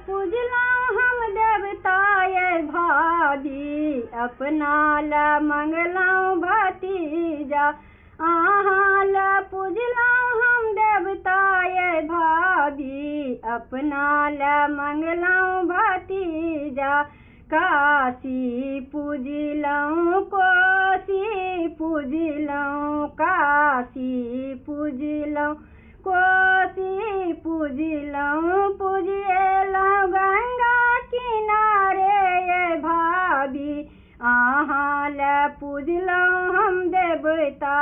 पूजलहुँ हम देवता ये भाभी, अपना लए मंगलहुँ भतीजा। अहाँ लए पूजलहुँ हम देवता ये भाभी, अपना लए मंगलहुँ भतीजा। काशी पूजलहुँ कोशी पूजलहुँ, काशी पूजलहुँ कोशी पूजलहुँ, पूजिएलहुँ गंगा किनारे ये भाभी। अहाँ लए पूजलहुँ हम देवता,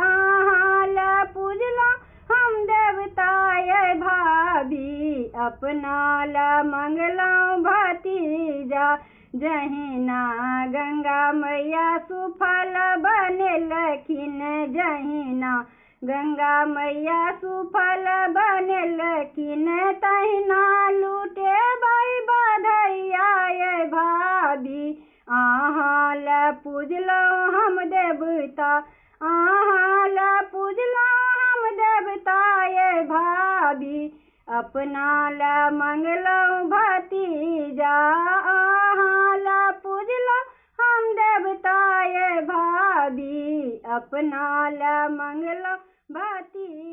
अहाँ लए पूजलहुँ हम देवता ये भाभी, अपना लए मंगलहुँ भतीजा। जहिना गंगा मैया सुफल बनेलखिन, जहिना गंगा मैया सुफल बनेलखिन, तहिना लुटेबै बधैया ये भाभी। अहाँ लए पूजलहुँ हम देवता, अहाँ लए पूजलहुँ हम देवता ये भाभी, अपना लए मंगलहुँ भतीजा। अहाँ लए पूजलहुँ हम देवता ये भाभी, अपना लए मंगलहुँ भतीजा।